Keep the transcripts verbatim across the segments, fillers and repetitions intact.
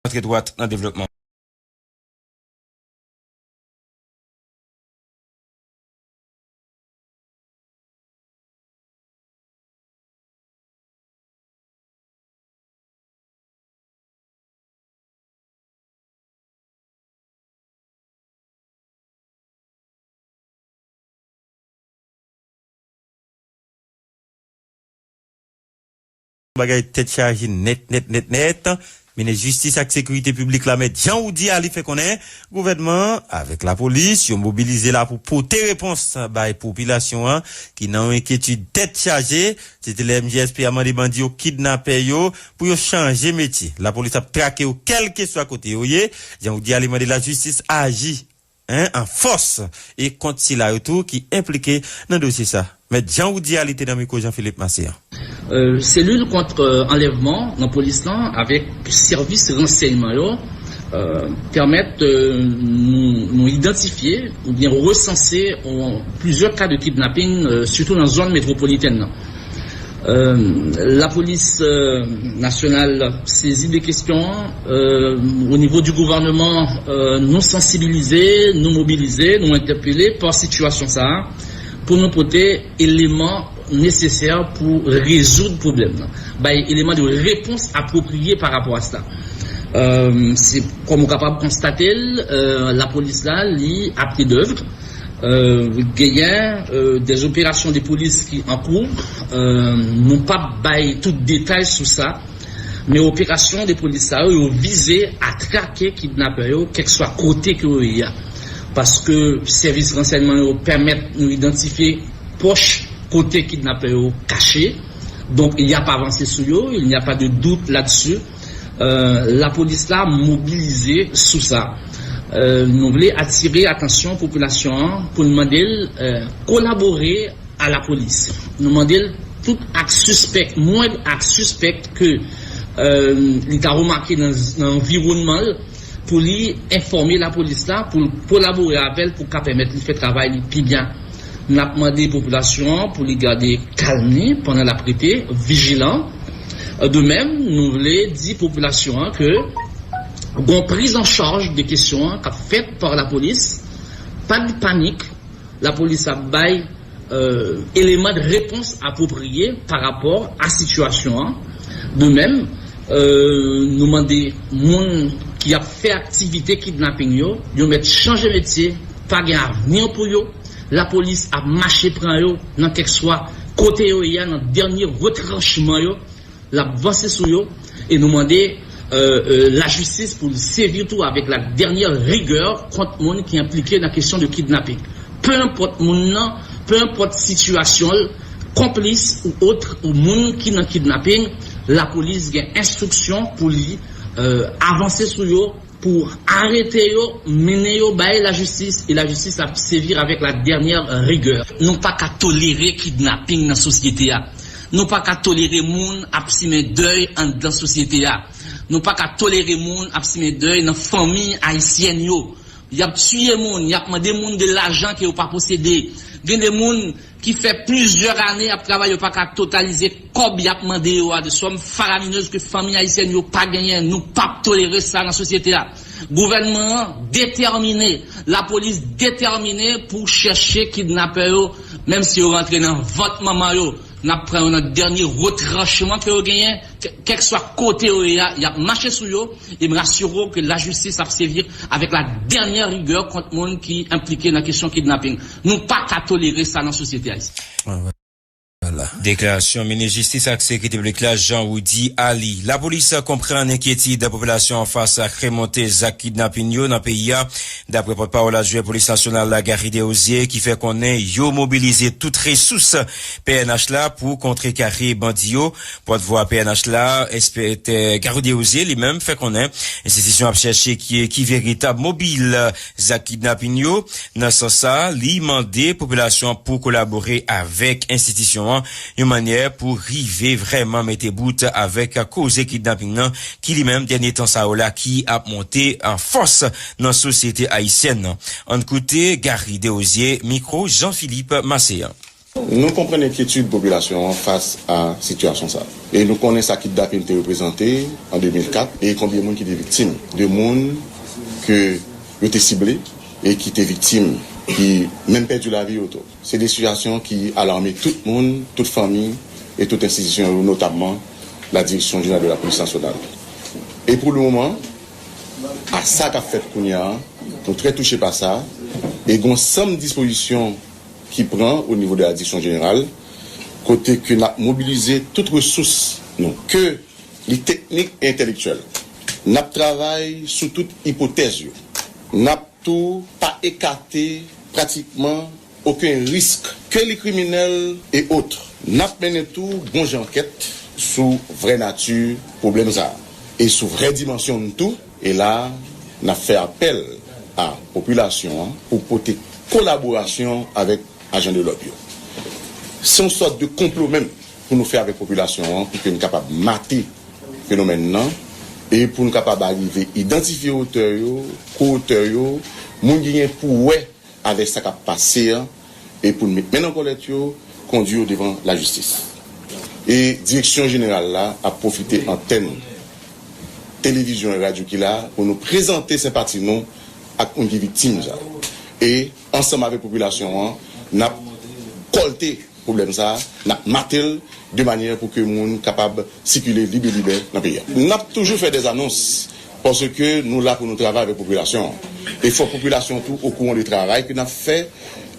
antre dwat nan devlopman. Bagay tèt chaje nèt, nèt, nèt, nèt. Minis Jistis ak Sekirite Piblik la, Mèt Jean Roudy Ali, fè konnen gouvènman an avèk lapolis, yo mobilize la pou pote repons bay popilasyon an ki nan yon enkyetid tèt chaje. Titila M J S P a mande bandi yo, kidnapè yo, pou yo chanje metye. Lapolis ap trake yo kèlkeswa kote yo ye. Jean Roudy Ali mande lajistis aji, en, an fòs e kont sila yo tou ki enplike nan dosye sa. Mèt Jean Roudy Ali te nan mikwo Jean Philippe Massé an. Euh, selil kont, euh, anlèvman nan polis lan avèk sèvis ransèyman yo, euh, pèmèt, euh, nou, nou idantifye oubyen resanse, euh, plizyè ka de kidnaping, euh, sitou nan zòn metwopolitèn nan. Euh, lapolis, euh, nasyonal sezi de kesyon an. Euh, o nivo di gouvènman, euh, nou sansibilize, nou mobilize, nou entèpele pa sitiyasyon sa a pou nou pote eleman nesesè pou rezoud pwoblèm nan, bay eleman de repons apwopriye pa rapò a sa. Euh, se, kòm ou kapab konstate l, euh, lapolis la, li a pye dèv. Euh, genyen, euh, des opérations de police ki an kou. Euh, nou p ap bay tout detay sou sa, men operasyon de polis sa yo, yo vize a trake kidnapè yo, kèlkeswa kote ke yo ye a. Paske sèvis ransèyman yo pèmèt nou idantifye pwòch kote kidnapè yo kache. Donk, y ap avanse sou yo, il n'y a pas de doute là-dessus. Euh, lapolis la mobilize sou sa. Euh, nou vle atire atansyon popilasyon an pou n mande l, euh, kolabore a lapolis. Nou mande l tout ak sispèk, mwen ak sispèk ke, euh, li ta remake nan, nan anviwònman l, pou li enfòme lapolis la, pou l kolabore avè l, pou ka pèmèt li fè travay li pi byen. N ap mande popilasyon an pou li gade kalm li pandan l ap rete vijilan. De menm, nou vle di popilasyon an ke gon priz an chaj de kesyon an k ap fèt pa lapolis. Pa de panik, lapolis ap bay, euh, eleman de repons apwopriye pa rapò a sitiyasyon an. De menm, euh, nou mande moun ki ap fè aktivite kidnaping yo, yo mèt chanje metye, pa gen avni pou yo. Lapolis ap mache pran yo nan kèlkeswa kote yo ye a, nan dènye retranchman yo. L ap vanse sou yo, e nou mande, euh, euh, lajistis pou l sèvi tou avèk la dènyè rigè kont moun ki enplike nan kesyon de kidnaping. Pe enpòt moun nan, pe enpòt sitiyasyon l, konplis ou ot, ou moun ki nan kidnaping, lapolis gen enstriksyon pou li, euh, avanse sou yo, pou arete yo, mennen yo bay lajistis, e lajistis ap sèvi avèk la dènyè rigè. Nou pa ka tolere kidnaping nan sosyete a. Nou pa ka tolere moun ap simen dèy anndan sosyete a. Nou pa ka tolere moun ap simen dèy nan fanmi ayisyèn yo. Y ap tiye moun, y ap mande moun de lajan ke yo pa posede. Gen de moun ki fè plizyè ane ap travay, yo pa ka totalize kòb y ap mande yo a, de sòm faraminez ke fanmi ayisyèn yo pa genyen. Nou p ap tolere sa nan sosyete a. Gouvènman an detèmine, lapolis detèmine pou chèche kidnapè yo, menm si yo rantre nan vant manman yo, n ap pran yo nan dènye retranchman ke yo genyen, kè-, kèlkeswa kote yo ye a, y ap mache sou yo, e m rasire w ke lajistis ap sèvi avèk la dènyè rigè kont moun ki enplike nan kesyon kidnaping. Nou pa ka tolere sa nan sosyete ayisyèn. Vwala. Deklarasyon minis jistis ak sekirite piblik la, Jean Roudy Ali. Lapolis konprann enkyetid popilasyon an fas ak remonte zak kidnapin yo nan peyi a. Daprè pòtpawòl adjwen polis nasyonal la, Garry Desrosiers, ki fè konnen yo mobilize tout resous P N H la pou kontrekare bandi yo. Pòtvwa P N H la, enspektè Garry Desrosiers, li menm fè konnen enstitisyon ap chèche ki, ki veritab mobil zak kidnapin yo. Nan sans sa, li mande popilasyon an pou kolabore avèk enstitisyon an yon mannyè pou rive vrèman mete bout avèk koze kidnaping nan, ki li menm, dènye tan sa yo la, ki ap monte an fòs nan sosyete ayisyèn nan. Ann koute Garry Desrosiers, mikwo Jean Philippe Massé an. Nou konprann enkyetid popilasyon an fas a sitiyasyon sa a. E nou konnen sa kidnapin te reprezante an de mil kat e konbyen moun ki te viktim de moun ke yo te sible e ki te viktim, ki menm pèdi lavi yo tou. Se de sitiyasyon ki alame tout moun, tout fanmi e tout enstitisyon yo, notabman la Direction Générale de la Police Nationale. E pou le moman, a sa k ap fèt kounye a, nou trè touche pa sa, e gen yon sanm dispozisyon ki pran o nivo de la Direction Générale, kote ke n ap mobilize tout resous nou, ke li teknik e entèlektyèl. N ap travay sou tout ipotèz yo. N ap tou pa ekate pratikman okenn risk, ke li kriminèl e ot. N ap mennen tou bon jan ankèt sou vrè nati pwoblèm sa a e sou vrè dimansyon l tou. E la, n ap fè apèl a popilasyon an pou pote kolaborasyon avèk ajan de lòd yo. Se yon sòt de konplo menm pou nou fè avèk popilasyon an, pou ke n kapab mate fenomèn nan e pou n kapab arive idantifye otè yo, ko-otè yo, moun ki gen pou wè avèk sa k ap pase a, e pou n met men nan kòlèt yo, kondui yo devan lajistis. E Direksyon Jeneral la ap pwofite antèn televizyon e radyo ki la pou nou prezante senpati nou ak moun ki viktim sa. E ansanm avèk popilasyon an, n ap kòlte pwoblèm sa, n ap mate l de manyè pou ke moun kapab sikile lib e libè nan peyi a. N ap toujou fè dèzanons, paske nou la pou nou travay avèk popilasyon an. E fòk popilasyon tou okouran de travay ke n ap fè,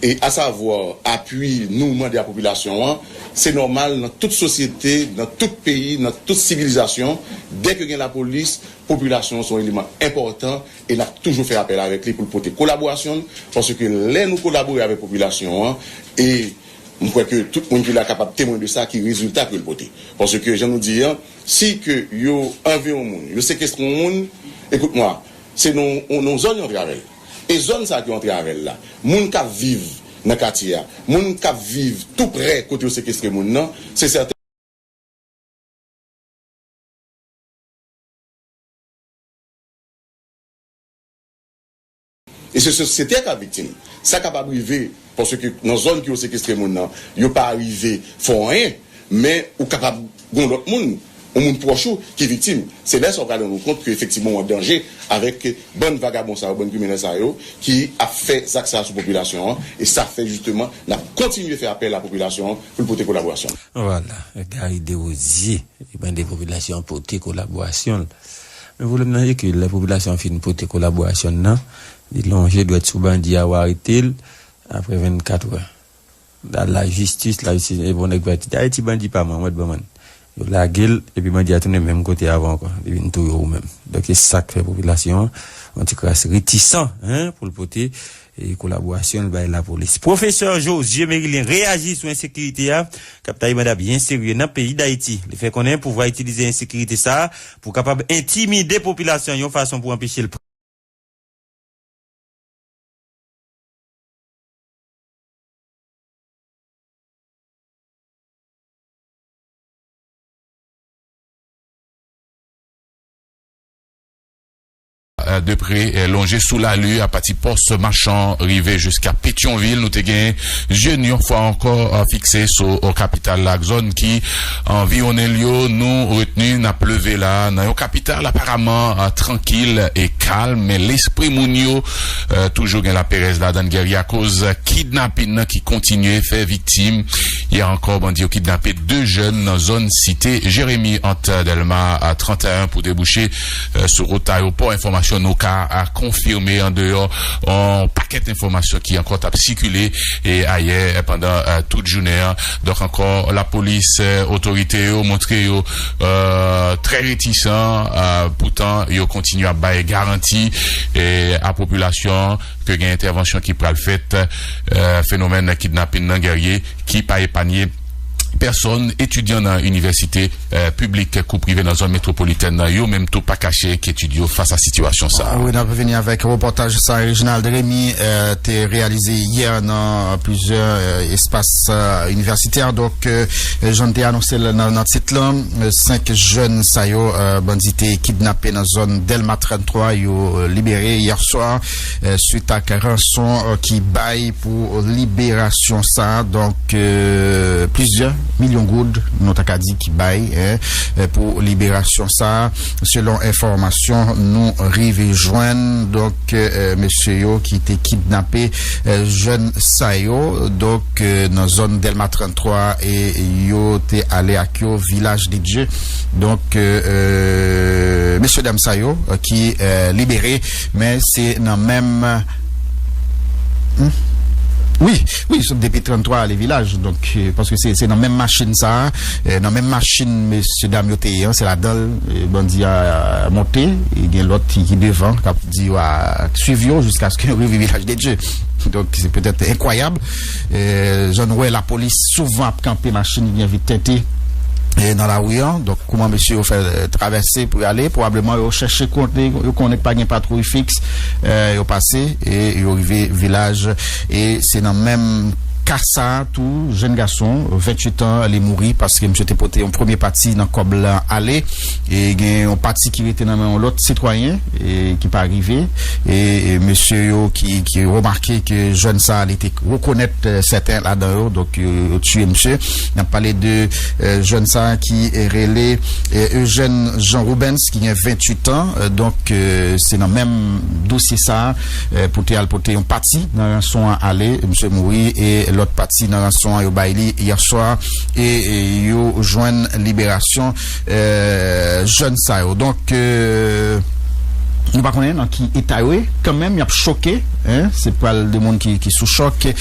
e asavwa apui nou mande a popilasyon an. Se nòmal nan tout sosyete, nan tout peyi, nan tout sivilizasyon, dèke gen lapolis, popilasyon an se yon eleman enpòtan e n ap toujou fè apèl avèk li pou l pote kolaborasyon l, paske lè nou kolabore avèk popilasyon an, e m kwè ke tout moun ki la kapab temwen de sa, ki rezilta ke l pote. Paske, jan nou di an, si ke yo anlve yon moun, yo sekestre yon moun, ekout mwa, se nan, nan zòn yo antre avè l. E zòn sa ke yo antre avè l la, moun k ap viv nan katye a, moun k ap viv tou prè kote yo sekestre moun nan, se sèten. E se sosyete a k ap viktim. Sa kapab rive, paske nan zòn ke yo sekestre moun nan, yo pa rive fè anyen, men ou kapab gen lòt moun, yon moun pwòch ou ki viktim. Se lè sa w pral rann ou kont ke efektivman w an danje avèk bann vagabon sa yo, bann kriminèl sa yo, ki ap fè zak sa sou popilasyon an, e sa fè jisteman n ap kontinye fè apèl a popilasyon an pou l pote kolaborasyon. Vwala, Gary Desrosiers, li mande popilasyon an pote kolaborasyon l. Men pwoblèm nan se ke lè popilasyon an fin pote kolaborasyon l nan, li lonje dwèt sou bandi a, yo arete l apre vennkat è. La, lajistis, lajistis, e bon, nèg pati, Ayiti bandi pa mwen, mwen ban mwen. Yo lage l, epi bandi a tounen menm kote avan ankò, li vin touye w menm. Donk, se sa k fè popilasyon an, yon ti kras retisan, en, pou l pote e kolaborasyon l bay lapolis. Pwofesè Josué Mérilien reyaji sou ensekirite a k ap taye manda byen serye nan peyi Dayiti. Li fè konnen pouvwa itilize ensekirite sa a pou kapab entimide popilasyon yon fason pou anpeche l pran de près, euh, longe sous la lue à partir poste Machan rive jusqu'à Pétion-Ville. Nou te gen zye n yon fwa ankò, euh, fikse sou, euh, kapital la ak zòn ki anviwonnen l yo. Nou retni n ap leve la nan yon kapital aparaman, euh, trankil e kalm, men lespri moun yo, euh, toujou gen laperèz ladan l, Guerrier, akoz kidnapin nan ki kontinye fè viktim. Yè ankò, bandi yo kidnape de jèn nan zòn Site Jeremi ant Dèlma a trannteyen pou debouche, euh, sou wout ayewopò. Enfòmasyon nou ka, a, konfime andeyò yon pakèt enfòmasyon ki ankò t ap sikile e ayè, euh, pandan, euh, tout jounen an. Donk ankò, lapolis, euh, otorite yo montre yo, euh, trè retisan, euh, poutan yo kontinye ap bay garanti, e, a popilasyon an ke gen entèvansyon ki pral fèt, euh, fenomèn kidnapin nan, Guerrier, ki pa epanye pèsòn, etidyan nan inivèsite, eh, piblik kou prive nan zòn metwopolitèn nan, yo menm tou pa kache enkyetid yo fas a sitiyasyon sa a. Wi, n ap vini avèk repòtaj sa a, Reginald Remy, eh, te reyalize yè nan plizyè, eh, espas, eh, inivèsitè. Donk, eh, jan n te anonse l nan, nan tit lan, eh, senk jèn sa yo, eh, bandi te kidnape nan zòn Dèlma trannntwa, yo, eh, libere yè swa, eh, swit ak ranson, eh, ki bay pou liberasyon sa a. Donk, eh, plizyè milyon goud, nou ta ka di, ki bay, eh, eh, pou liberasyon sa a, selon enfòmasyon nou rive jwenn. Donk, eh, mesye yo ki te kidnape, eh, jèn sa yo, donk, eh, nan zòn Dèlma trannntwa, e yo te ale ak yo Vilaj de Dye. Donk, eh, eh, mesye dam sa yo, eh, ki, eh, libere, men se nan menm, hmm? Wi, wi, se depi trannntwa ale Vilaj, donk, eh, paske se, se nan menm machin sa a, eh, nan menm machin mesye dam yo te ye an, se ladan l, eh, bandi a monte, e gen lòt ki, ki devan, k ap di yo a swiv yo jiskaske yo rive Vilaj de Dye. Donk, se petèt enkwayab, eh, jan nou wè lapolis souvan ap kanpe machin ki gen vit tente, eh, nan lari an. Donk, kòman mesye yo fè, eh, travèse pou y ale? Pwobableman, yo chèche kote yo konnen pa gen patwouy fiks, eh, yo pase e yo rive Vilaj. E se nan menm ka sa a tou, jèn gason, venntuit an, li mouri paske misye te pote yon premye pati nan kòb la ale. E gen yon pati ki rete nan men yon lòt sitwayen, e ki pa rive. E, e mesye yo ki, ki remake ke jèn sa a, li te rekonèt, eh, sèten ladan yo, donk yo, yo tiye misye. N ap pale de, eh, jèn sa a ki, eh, rele, eh, Eugène Jean Rubens, ki gen venntuit an. Eh, donk, eh, se nan menm dosye sa a, eh, pou te al pote yon pati nan ranson an ale, misye mouri, e lòt pati nan ranson an yo bay li yè swa, e, e yo jwenn liberasyon, eh, jèn sa yo. Donk, eh, nou pa konnen nan ki eta yo ye, kanmenm, y ap choke, en, se pral de moun ki, ki sou chòk,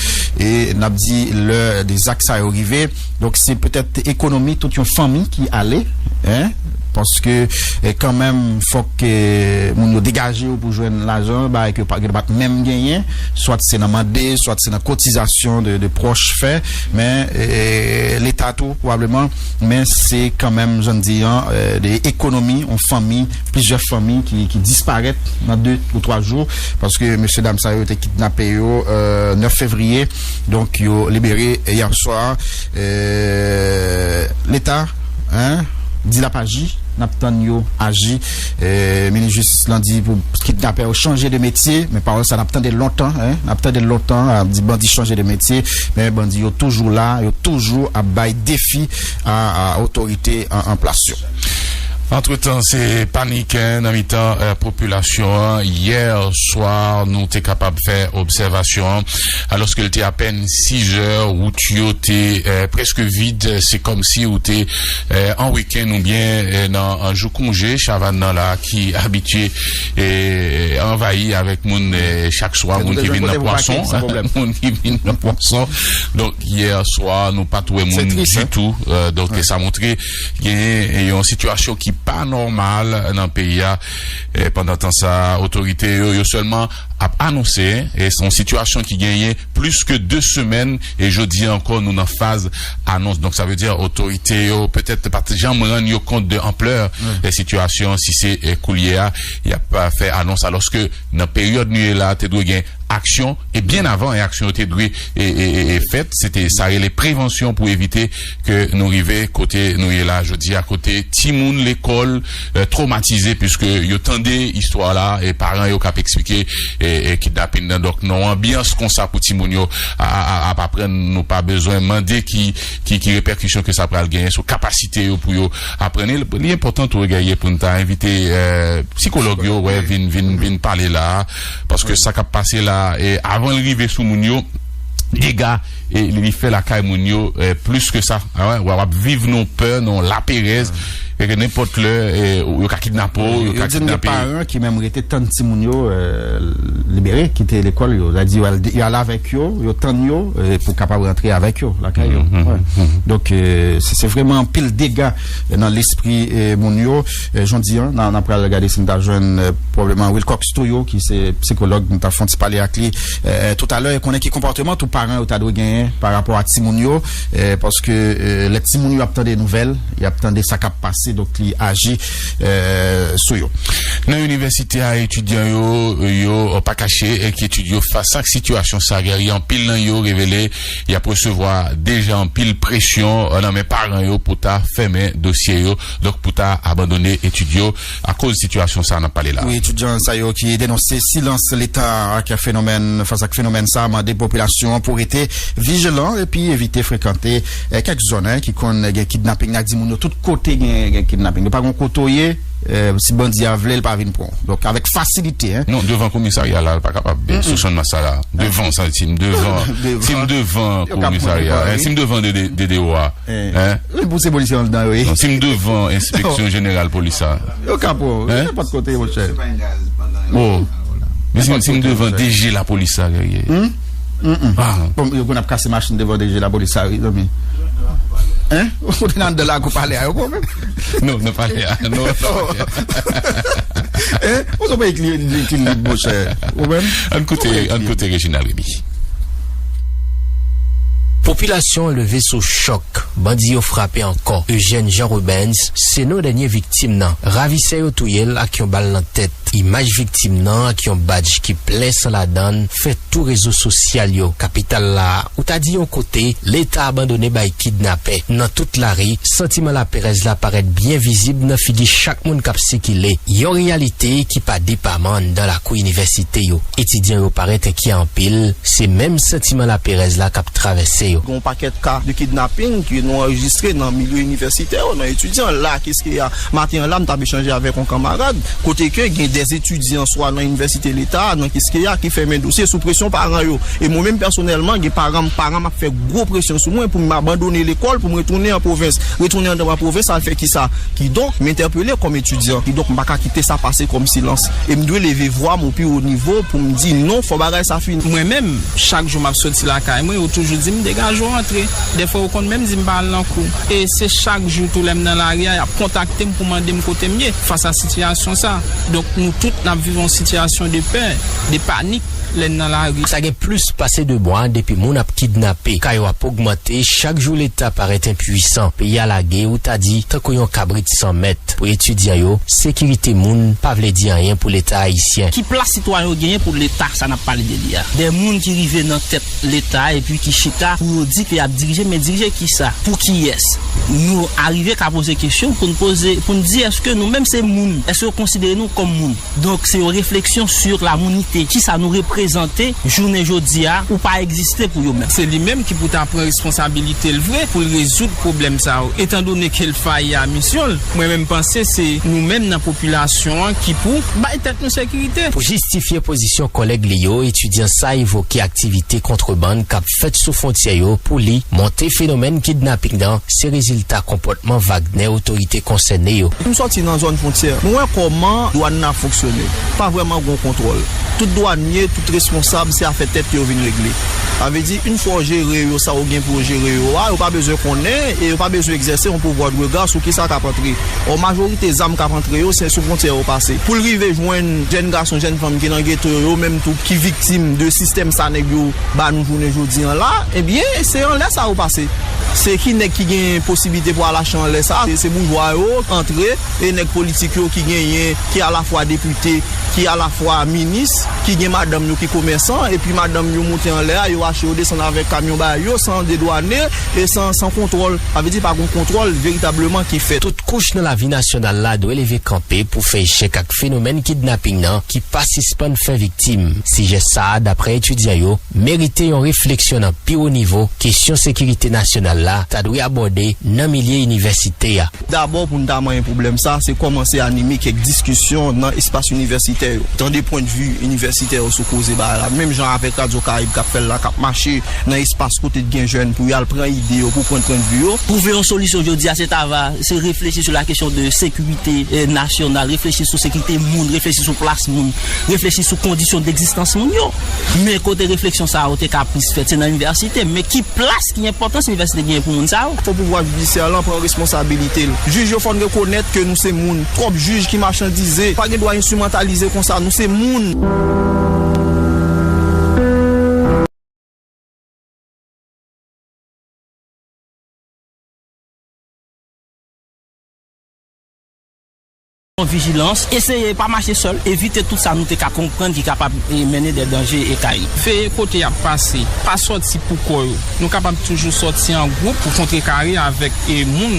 e n ap di lè de zak sa yo rive. Donk, se petèt ekonomi tout yon fanmi ki ale, en, paske, eh, kanmenm, fòk, eh, moun yo degaje yo pou jwenn lajan, bagay ke yo pa, yo pa t menm genyen, swat se nan mande, swat se nan kotizasyon de, de pwòch fè, men, eh, Leta tou, pwobableman, men se kanmenm, jan n di an, eh, de ekonomi, yon fanmi, plizyè fanmi ki, ki disparèt nan de ou twa jou, paske mesye dam sa yo te kidnape yo, eh, nèf fevriye, donk yo libere yè swa, eh, Leta, en, di l ap aji, n ap tann yo aji. Eh, minis jistis lan di pou kidnapè yo chanje de metye, men pawòl sa n ap tande l lontan, en, n ap tande l lontan, ap di bandi chanje de metye, men bandi yo toujou la, yo toujou ap bay defi a, a otorite an, an plas yo. Antretan, se panik, en, nan mitan, eh, popilasyon an. Yè swa, nou te kapab fè obsèvasyon an, alòske l te apèn sizè, wout yo te, eh, prèske vid. Se kòmsi ou te, eh, an wikenn oubyen, eh, nan, an jou konje. Chavann nan la ki abitye, eh, anvayi avèk moun, eh, chak swa, moun ki vin nan pwason, moun ki vin nan pwason. Donk, yè swa, nou pa t wè moun ditou. Eh, donk, sa montre gen yon sitiyasyon ki pa nòmal nan peyi a. Eh, pandan tan sa, otorite yo, yo sèlman ap anonse, e se yon sitiyasyon ki genyen plis ke de semèn, e jodi a ankò, nou nan faz anons. Donk, sa vle di, otorite yo petèt pa t janm rann yo kont de anplè, e sitiyasyon, si se, e koulye a, y ap, e, fè anons, alòske nan peryòd nou ye la, te dwe gen aksyon, e byen avan, e aksyon yo te dwe, e, e, e, e fèt, se te, sa rele prevansyon pou evite ke nou rive kote nou ye la jodi a, kote timoun lekòl, e, twomatize, piske yo tande istwa la, e paran yo k ap eksplike, e, e kidnapin nan. Donk, nan yon anbyans konsa pou timoun yo a, a, a, ap aprann, nou pa bezwen mande ki, ki, ki repèkisyon ke sa pral genyen sou kapasite yo pou yo aprann. E li enpòtan tou, Guerrier, pou n ta envite, e, sikològ yo, wè, vin, vin, vin pale la a, paske sa k ap pase la, e avan l rive sou moun yo, dega, e li, li fè lakay moun yo, e, plis ke sa. A wè, w ap viv nan pè, nan laperèz, Nenpòt lè, eh, yo ka kidnape w, yo ka kidnape. Yo di m gen paran ki menm rete tann timoun yo, eh, libere, kite lekòl yo. Sa di yo al, yo al avèk yo, yo tann yo, eh, pou kapab rantre avèk yo lakay yo. Donk, eh, se, se vrèman anpil dega nan lespri, eh, moun yo. Eh, jodi a, n a, n a pral gade si n ta jwenn, eh, pwoblèm an Wilcox Touyo, ki se sikològ, nou ta fè yon ti pale ak li, eh, toutalè, e konnen ki konpòteman tou paran yo ta dwe genyen pa rapò a timoun yo, eh, paske, eh, lè timoun yo ap tande nouvèl, y ap tande sa k ap pase, donk li aji, eh, sou yo. Nan inivèsite a, etidyan yo, yo pa kache enkyetid yo fas ak sitiyasyon sa, Guerrier. Anpil nan yo revele y ap resevwa deja anpil presyon, eh, nan men paran yo pou ta fèmen dosye yo, donk pou ta abandone etid yo akoz sitiyasyon sa n ap pale la. Wi, etidyan sa yo ki denonse silans Leta ak fenomèn, fas ak fenomèn sa, mande popilasyon an pou rete vijilan epi evite frekante, eh, kèk zòn, eh, ki konn gen kidnaping. N a di moun yo tout kote gen, gen kidnaping. Yo pa gen kote w ye, eh, si bandi a vle, l pa vin pran w. Donk, avèk fasilite, hein. Non, devan komisarya la, l pa kapab, eh, sou Channmas sa la. Devan, sa, si m devan, si m devan komisarya, eh, si m devan de, de, de, de wa, hein? Wi, pou se polisye anndan, wi. Non, si m devan enspeksyon jeneral polis sa. Yo ka pran w, nenpòt kote, monchè. Oh. Men si, si m devan D G lapolis sa, Guerrier. Ah. Bon, yo konn ap kase machin devan D G lapolis sa, wi, zanmi. Hein? Ou te nan anndan lakou palè a, yo pran w menm? Non, nan palè a. Non, nan palè a. Hein? Ou se pa ekli-, ekilib, monchè. Ou menm? Ann koute, ann koute Reginald Remy. Popilasyon an leve sou chòk. Bandi yo frape ankò. Eugène Jean Rubens se non dènye viktim nan. Ravisè yo touye l ak yon bal nan tèt. Imaj viktim nan ak yon badj ki plen san ladan l fè tou rezo sosyal yo. Kapital la, ou ta di yon kote, Leta abandone bay kidnapè. Nan tout lari, santiman laperèz la parèt byen vizib nan figi chak moun k ap sikile. Yon reyalite ki pa depaman anndan lakou inivèsite yo. Etidyan yo parèt enkyè anpil, se menm santiman laperèz la k ap travèse yo. Gen yon pakèt ka de kidnaping ke nou anrejistre nan milye inivèsitè yo, nan etidyan. La, Kiskeya, maten an la, m t ap echanje avèk yon kanmarad, kote ke gen de etidyan swa nan inivèsite Leta, nan Kiskeya, ki fèmen dosye sou presyon paran yo. E mwen menm pèsonèlman, gen paran m, paran m ap fè gwo presyon sou mwen pou m abandone lekòl, pou m retounen an pwovens. Retounen anndan pwovens, al fè kisa? Kidonk, m entèpele kòm etidyan. Kidonk, m pa ka kite sa pase kòm silans. E m dwe leve vwa m o pi wo nivo pou m di non, fò bagay sa fini. Mwen menm, chak jou m ap soti lakay mwen, yo toujou di m degaje w antre. Dèfwa, yo konn menm di m pa al nan kou. E se chak jou tou lè m nan lari a, y ap kontakte m pou mande m kote m ye fas a sitiyasyon sa. Donk, nou tout n ap viv yon sitiyasyon de pè, de panik lè n nan lari. Sa gen plis pase de mwa depi moun ap kidnape, ka yo ap ogmante, chak jou Leta parèt enpwisan, peyi a lage, ou ta di, tankou yon kabrit san mèt. Pou etidyan yo, sekirite moun pa vle di anyen pou Leta ayisyen. Ki plas sitwayen yo genyen pou Leta sa n ap pale de li a? De moun ki rive nan tèt Leta epi ki chita pou yo di ke y ap dirije, men dirije kisa? Pou kiyès? Nou arive ka poze kesyon pou n poze, pou n di èske nou menm se moun? Èske yo konsidere nou kòm moun? Donk, se yon refleksyon sur la mounite. Kisa nou reprezante jounen jodi a? Ou pa egziste pou yo menm. Se li menm ki pou ta pran responsabilite l vre pou l rezoud pwoblèm sa yo. Etandone ke l fayi a misyon l, mwen menm panse se nou menm nan popilasyon an ki pou bay tèt nou sekirite. Pou jistifye pozisyon kòlèg li yo, etidyan sa evoke aktivite kontrebann k ap fèt sou fwontyè yo. Pou li, monte fenomèn kidnaping nan se rezilta konpòtman vag nan otorite konsène yo. M sòti nan zòn fwontyè. Mwen wè kòman dwàn nan ap fonksyone. Pa vrèman gon kontwòl. Tout dwanye, tout responsab, se afè tèt yo vin regle. Sa vle di, yon fwa w jere yo, sa w gen pou w jere yo a, yo pa bezwen konnen e yo pa bezwen egzèse yon pouvwa de rega sou kisa k ap antre. Ò, majorite zam k ap antre yo, se sou fwontyè yo pase. Pou l rive jwenn jèn gason, jèn fanm ki nan geto yo, yo menm tou ki viktim de sistèm sa nèg yo ba nou jounen jodi an la, ebyen, se anlè sa yo pase. Se ki nèg ki gen posiblite pou al achte anlè sa? Se, se boujwa yo antre, e nèg politik yo ki genyen, ki alafwa depite, ki alafwa minis, ki gen madanm yo ki komèsan, epi madanm yo moute anlè a, yo achte, yo desann avèk kamyon ba yo, san dedwane e san, san kontwòl. Sa vle di pa gen kontwòl veritableman ki fèt. Tout kouch nan lavi nasyonal la dwe leve kanpe pou fè echèk ak fenomèn kidnaping nan ki pa sispann fè viktim. Sijè sa a, daprè etidyan yo, merite yon refleksyon nan pi wo nivo, kesyon sekirite nasyonal la ta dwe abòde nan milye inivèsite a. Dabò, pou n ta manyen pwoblèm sa, se kòmanse anime kèk diskisyon nan espas inivèsitè yo. Tande pwennvi inivèsitè yo sou koze. Bagay la, menm jan avèk Radyo Karayib k ap fè l la, k ap mache nan espas kote t gen jèn pou y al pran ide yo, pou pran pwennvi yo. Twouve yon solisyon jodi a, se ta va, se reflechi sou la kesyon de sekirite, eh, nasyonal, reflechi sou sekirite moun, reflechi sou plas moun, reflechi sou kondisyon degzistans moun yo. Men kote refleksyon sa yo te ka plis fèt, se nan inivèsite. Men ki plas, ki enpòtans inivèsite genyen pou moun sa yo? Fò pouvwa jidisyè lan pran responsabilite l. Jij yo fò n rekonèt ke nou se moun. Twòp jij ki machandize. Pa gen dwa enstrimantalize konsa. Nou se moun. Vijilans, eseye pa mache sèl, evite tout sa nou te ka konprann ki kapab, e, mennen de danje e kay. Veye kote y ap pase, pa sòti pou kò yo. Nou kapab toujou sòti an gwoup pou kontrekare avèk, e, moun,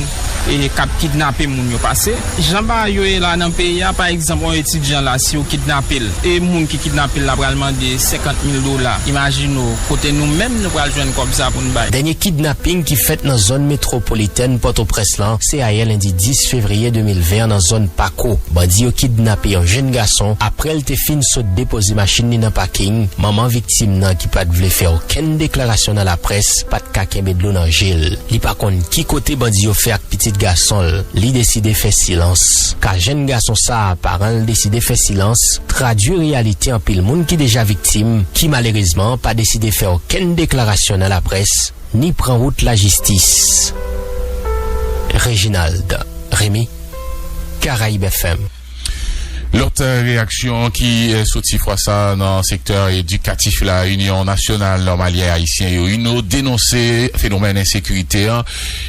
e, k ap kidnape moun yo pase. Jan bagay yo ye la nan peyi a, pa egzanp, yon etidyan la, si yo kidnape l, e moun ki kidnape l la pral mande senkant mil dola. Imajine w, kote nou menm nou pral jwenn kòb sa pou n bay. Dènye kidnaping ki fèt nan zòn metwopolitèn Pòtoprens lan, se ayè lendi dis fevriye de mil ven an nan zòn Pako. Bandi yo kidnape yon jèn gason apre l te fin sot depoze machin li nan paking. Manman viktim nan, ki pa t vle fè okenn deklarasyon nan laprès, pa t ka kenbe dlo nan je l. Li pa konn ki kote bandi yo fè ak pitit gason l. Li deside fè silans. Ka jèn gason sa a, paran l deside fè silans, tradui reyalite anpil moun ki deja viktim, ki malerezman pa deside fè okenn deklarasyon nan laprès, ni pran wout lajistis. Reginald Remy, Caraïbes F M. Lòt, eh, reyaksyon ki, eh, soti fwa sa nan sektè edikatif la, Inyon Nasyonal Nòmalyen Ayisyen yo, UNNO, denonse fenomèn ensekirite an.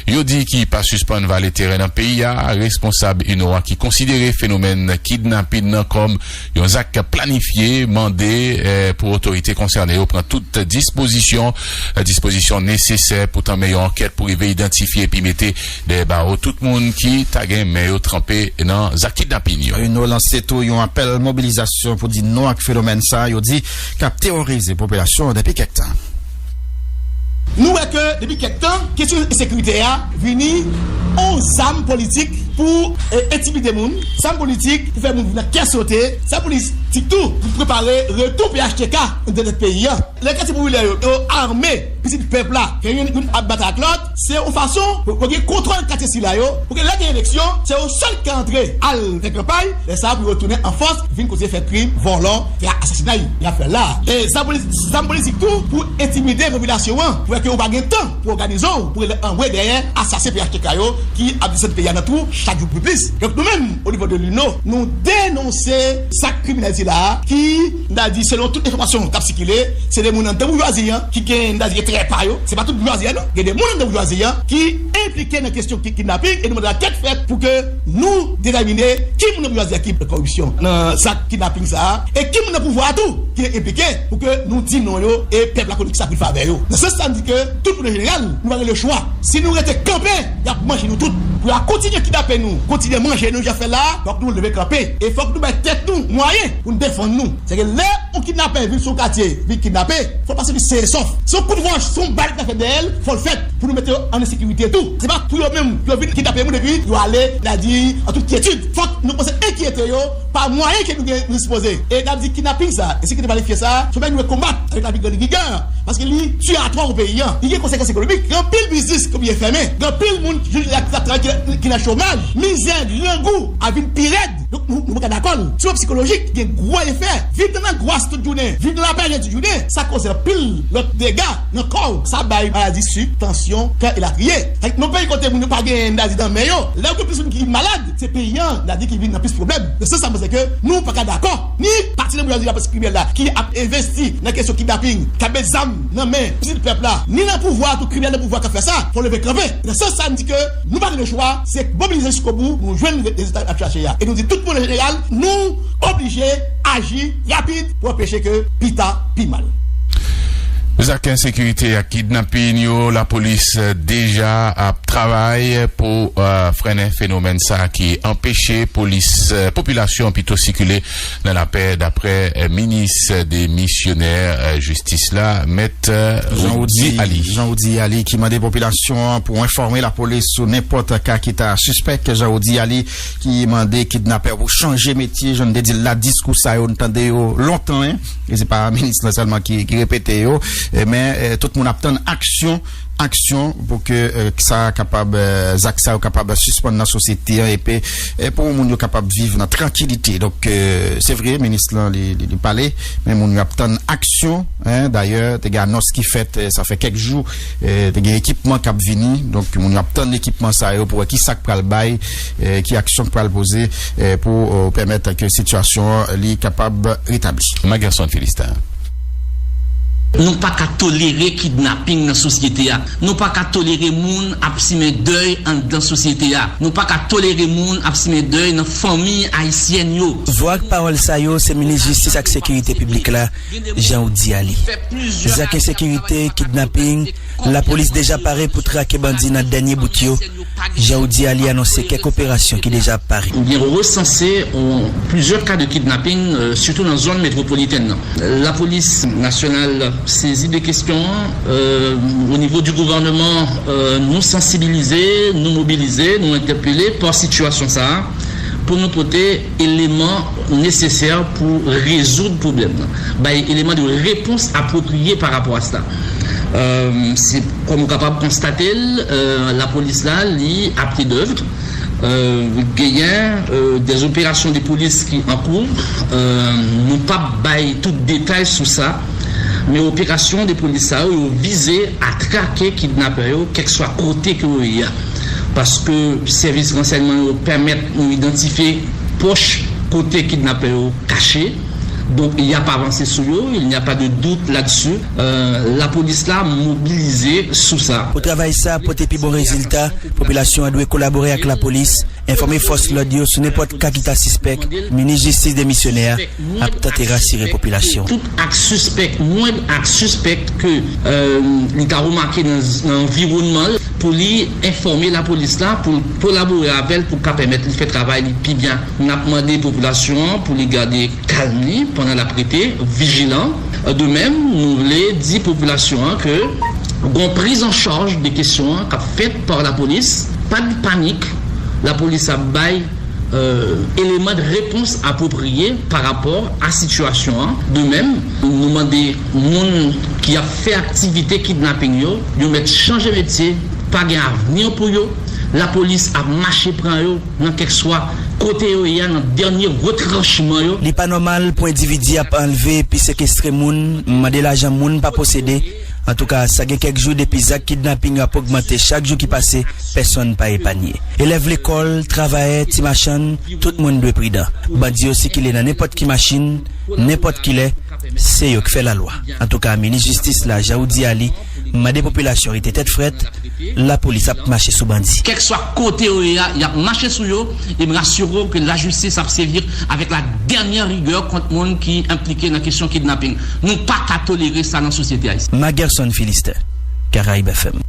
Yo di ki pa sispann vale teren nan peyi a. Responsab UNNO a ki konsidere fenomèn kidnapin nan kòm yon zak planifye, mande, eh, pou otorite konsène yo pran tout dispozisyon, eh, dispozisyon nesesè pou tanmen yon ankèt pou rive idantifye epi mete dèyè bawo tout moun ki ta gen men yo tranpe nan zak kidnapin yo. UNNO lanse tou yon apèl mobilizasyon pou di non ak fenomèn sa a, yo di, k ap teworize popilasyon an depi kèk tan. Nou wè ke depi kèk tan, kesyon ensekirite a vini yon zam politik pou, e, entimide moun, zam politik pou fè moun vin nan kè sote, zam politik tou pou prepare retou P H T K anndan tèt peyi a. Lè katye popilè yo, yo ame pitit pèp la, ke youn, youn ap batay ak lòt, se yon fason pou, pou gen kontwòl katye sila yo, pou ke lè gen eleksyon, se yo sèl ki ka antre al fè kanpay, lè sa a pou yo tounen an fòs, vin kontinye fè krim, vòlò, fè asasinay y ap fè la. E zam politi-, zam politik tou pou entimide popilasyon an, pou fè ke ou pa gen tan pou òganize w, pou rele anwe dèyè asasen P H T K yo ki ap desann peyi a nan twou chak jou pi plis. Donk nou menm, o nivo de l'UNNO, nou denonse zak kriminèl sila a ki, n a di, selon tout enfòmasyon k ap sikile, se de moun anndan boujwazi an ki gen, n a di, gen trè pa yo. Se pa tout boujwazi an non. Gen de moun anndan boujwazi an ki enplike nan kesyon ki-, kidnaping e nou mande ankèt fèt pou ke nou detèmine ki moun nan boujwazi a ki koripsyon nan zak kidnaping sa a e ki moun nan pouvwa a tou ki enplike pou ke nou di non yo e pèp la konnen kisa pou l fè avè yo. Nan sans sa, n di ke tout moun an jeneral, nou pa gen lechwa. Si nou rete kanpe, y ap manje nou tout. Pou y a kontinye kidnape nou, kontinye manje nou jan y ap fè la a, fòk nou leve kanpe. E fòk nou bay tèt nou mwayen pou n defann nou. Sèke lè yon kidnapè vin sou katye, vin kidnape, fò l pase pi sen e sòf. Se yon kout wòch, se yon bal ki ta fèt dèyè l, fò l fèt pou nou mete yo an ensekirite tou. Se pa pou yo menm, yo vin kidnape moun epi yo ale, n a di, an tout kyetid. Fòk nou kòmanse enkyete yo pa mwayen ke nou gen, nou dispoze. E n ap di kidnaping sa, ensekirite planifye sa, se yon bagay nou dwe konbat avèk lavi gran giga. Paske li tiye atwa pou peyi an. Li gen konsekans ekonomik. Gen anpil biznis ki oblije fèmen. Gen anpil moun ki, ki, ki, ki nan chomaj. Mizè, grangou ap vin pi rèd. Donk, nou, nou pa ka dakò l. Sou plan sikolojik, gen gwo efè. Viv nan langwas tout jounen, viv nan laperèz tout jounen, sa koze anpil lòt dega nan kò w. Sa bay maladi sik, tansyon, kè, elatriye. Nan peyi kote moun yo pa gen, n a di, nan men yo, lè w gen plis moun ki malad, se peyi an, n a di, ki vin nan plis pwoblèm. Nan sans sa, m panse ke nou pa ka dakò. Ni pati nan boujwazi la, pati kriminèl la, ki ap envesti nan kesyon kidnaping, k ap met zam nan men pitit pèp la, ni nan pouvwa a tou, kriminèl nan pouvwa k ap fè sa, fò leve kanpe. Nan sans sa, m di ke nou pa gen lechwa, se mobilize jiskobou, nou jwenn re-, rezilta n ap chache a. E nou di tout moun an jeneral, nou oblije aji rapid pou anpeche ke pita pi mal. Zak ensekirite ak kidnapin yo, lapolis deja ap travay pou, eh, frennen fenomèn sa ki anpeche polis, eh, popilasyon pito sikile nan lapè, daprè, eh, minis demisyonè, eh, jistis la, Mèt, eh, Jean Roudy Roudy, Ali. Jean Roudy Ali ki mande popilasyon an pou enfòme lapolis sou nenpòt ka ki ta sispèk. Jean Roudy Ali ki mande kidnapè pou chanje metye, jan n te di l la, diskou sa yo n tande yo lontan, en. E se pa minis lan sèlman ki, ki repete yo, eh, men, eh, tout moun ap tann aksyon, aksyon pou ke, eh, sa kapab, eh, zak sa yo kapab sispann nan sosyete an, epi, eh, pou moun yo kapab viv nan trankilite. Donk, eh, se vre, minis lan, li, li, li pale, men moun yo ap tann aksyon, en. Dayè, te gen anons ki fèt, eh, sa fè kèk jou, eh, te gen ekipman k ap vini. Donk, moun yo ap tann ekipman sa yo pou wè ki sa k pral bay, eh, ki aksyon k pral poze, eh, pou, eh, pèmèt ke sitiyasyon an li kapab retabli. Magerson Philistin. Nou pa ka tolere kidnaping nan sosyete a. Nou pa ka tolere moun ap simen dèy anndan sosyete a. Nou pa ka tolere moun ap simen dèy nan fanmi ayisyèn yo. Vwa ak pawòl sa yo, se minis jistis ak sekirite piblik la, Jean Roudy Ali. Zak ensekirite, kidnaping, lapolis deja pare pou trake bandi nan dènye bout yo. Jean Roudy Ali anonse kèk operasyon ki deja ap pare. Nou gen resanse, euh, plizyè ka de kidnaping, euh, sitou nan zòn metwopolitèn nan. Lapolis nasyonal sezi de kesyon an, euh, o nivo di gouvènman, euh, nou sansibilize, nou mobilize, nou entèpele pa sitiyasyon sa a pou nou pote eleman nesesè pou rezoud pwoblèm nan, bay eleman de repons apwopriye pa rapò a sa. Euh, se, kòm ou kapab konstate l, euh, lapolis la, li a pye dèv. Euh, genyen, euh, des opérations de police ki an kou. Euh, nou p ap bay tout detay sou sa, men operasyon de polis sa yo, yo vize a trake kidnapè yo, kèlkeswa kote ke yo ye a. Paske sèvis ransèyman yo pèmèt nou idantifye pwòch kote kidnapè yo kache. Donk, y ap avanse sou yo, il n'y a pas de doute là-dessus. Euh, lapolis la mobilize sou sa. Pou travay sa pote pi bon rezilta, popilasyon an dwe kolabore ak lapolis, enfòme fòs lòd yo sou nenpòt ka ki ta sispèk, minis jistis demisyonè a ap tante rasire popilasyon. Tout ak sispèk, mwenn ak sispèk ke, euh, li ta remake nan, nan anviwònman l, pou li enfòme lapolis la, pou l kolabore avè l, pou ka pèmèt li fè travay li pi byen. N ap mande popilasyon an pou li gade kalm li pandan l ap rete vijilan. De menm, nou vle di popilasyon an ke gon priz an chaj de kesyon an k ap fèt pa lapolis. Pa de panik, lapolis ap bay, euh, eleman de repons apwopriye pa rapò a sitiyasyon an. De menm, nou mande moun ki ap fè aktivite kidnaping yo, yo mèt chanje metye, pa gen avni pou yo. Lapolis ap mache pran yo nan kèlkeswa kote yo ye a, nan dènye retranchman yo. Li pa nòmal pou endividi ap anlve epi sekestre moun, mande lajan moun pa posede. Antouka, sa gen kèk jou depi zak kidnaping yo ap ogmante chak jou ki pase, pèsonn pa epanye. Elèv lekòl, travayè, ti machann, tout moun dwe pridan. Bandi yo sikile nan nenpòt ki machin, nenpòt ki lè, se yo k fè lalwa. Antouka, minis jistis la, Jean Roudy Ali, mande popilasyon rete tèt frèt, lapolis ap mache sou bandi. Kèlkeswa kote yo ye a, y ap mache sou yo, e m rasire w ke lajistis ap sèvi avèk la dènyè rigè kont moun ki enplike nan kesyon kidnaping. Nou pa ka tolere sa nan sosyete ayisyèn. Magerson Philistin, Caraïbes F M.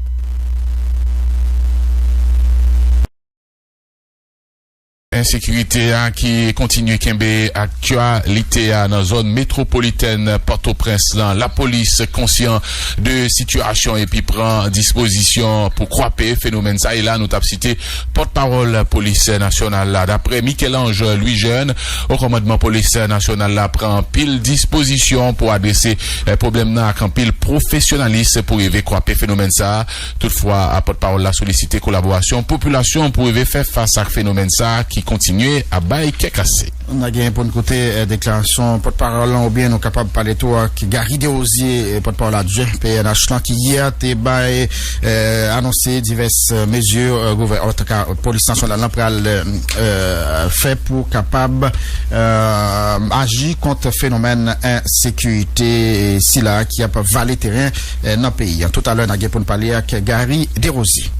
Ensekirite a ki kontinye kenbe aktyalite a nan zòn metwopolitèn Pòtoprens lan. Lapolis konsyan de sitiyasyon epi pran dispozisyon pou kwape fenomèn sa. E la, nou t ap site pòtpawòl polis nasyonal la. Daprè Michel-Ange Louis Jeune, o kòmandman polis nasyonal la pran anpil dispozisyon pou adrese, eh, pwoblèm nan ak anpil pwofesyonalis pou rive kwape fenomèn sa. Toutfwa, pòtpawòl la solisite kolaborasyon popilasyon pou rive fè fas ak fenomèn sa a ki kontinye ap bay kè kase. N a gen pou n koute, eh, deklarasyon pòtpawòl lan, oubyen nou kapab pale tou ak Gary Desrosiers, eh, pòtpawòl adjwen P N H lan, ki yè te bay, eh, anonse divès, eh, mezi, eh, gouvè-, antouka, polis nasyonal lan pral, eh, fè pou kapab, eh, aji kont fenomèn ensekirite sila ki ap vale teren, eh, nan peyi an. Toutalè, n a gen pou n pale ak Gary Desrosiers.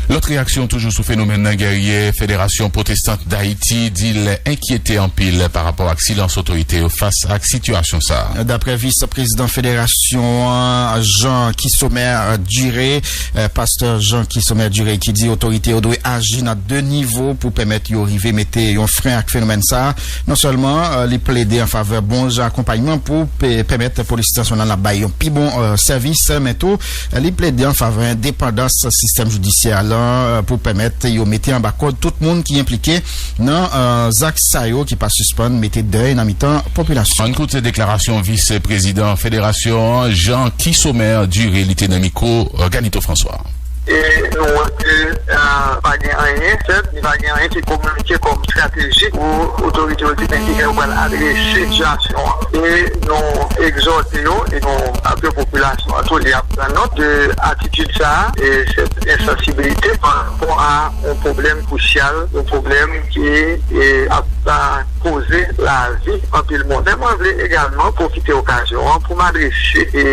Lòt reyaksyon toujou sou fenomèn nan, Guerrier, Federasyon Pwotestant Dayiti di l enkyete anpil pa rapò ak silans otorite yo fas ak sitiyasyon sa a. Daprè vis prezidan federasyon an, Jean Kisomer Duré, eh, pastè Jean Kisomer Duré, ki di otorite yo dwe aji nan de nivo pou pèmèt yo rive mete yon fren ak fenomèn sa a. Non sèlman, eh, li plede an favè bon jan akonpayman pou pe-, pèmèt polis nasyonal la bay yon pi bon, eh, sèvis, men tou, eh, li plede an favè endepandans sistèm jidisyè lan, eh, pou pèmèt yo mete anba kòd tout moun ki enplike nan, eh, zak sa yo ki pa sispann mete dèy nan mitan popilasyon. Ann koute deklarasyon vis prezidan federasyon an, Jean Kisomer Duré, li te nan mikwo, eh, Ganito François. E nou wè ke, eh, pa gen anyen fèt, ni pa gen anyen ki kominike kòm estrateji pou otorite yo di men ki jan yo pral adrese sitiyasyon an. E nou egzòte yo, e nou, apre popilasyon an tou, li ap pran nòt de atitid sa a, e sèt ensansibilite pa rapò a yon pwoblèm kwisyal, yon pwoblèm ki, e, ap, ap koze lavi anpil moun. Men mwen vle egalman pwofite okazyon an pou m adrese, e,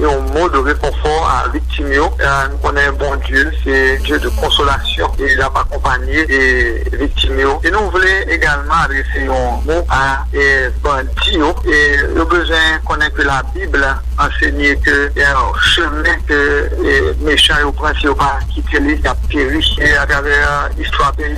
yon mo de rekonfò a viktim yo. E, nou konnen Bondye se Dye de konsolasyon, e l ap akonpanye, e, viktim yo. E nou vle egalman adrese yon mo a, e, bandi yo. E yo bezwen konnen ke Labib ansenye ke, e, chemen ke, e, mechan yo pran, si yo pa kite li, y ap peri. E atravè istwa peyi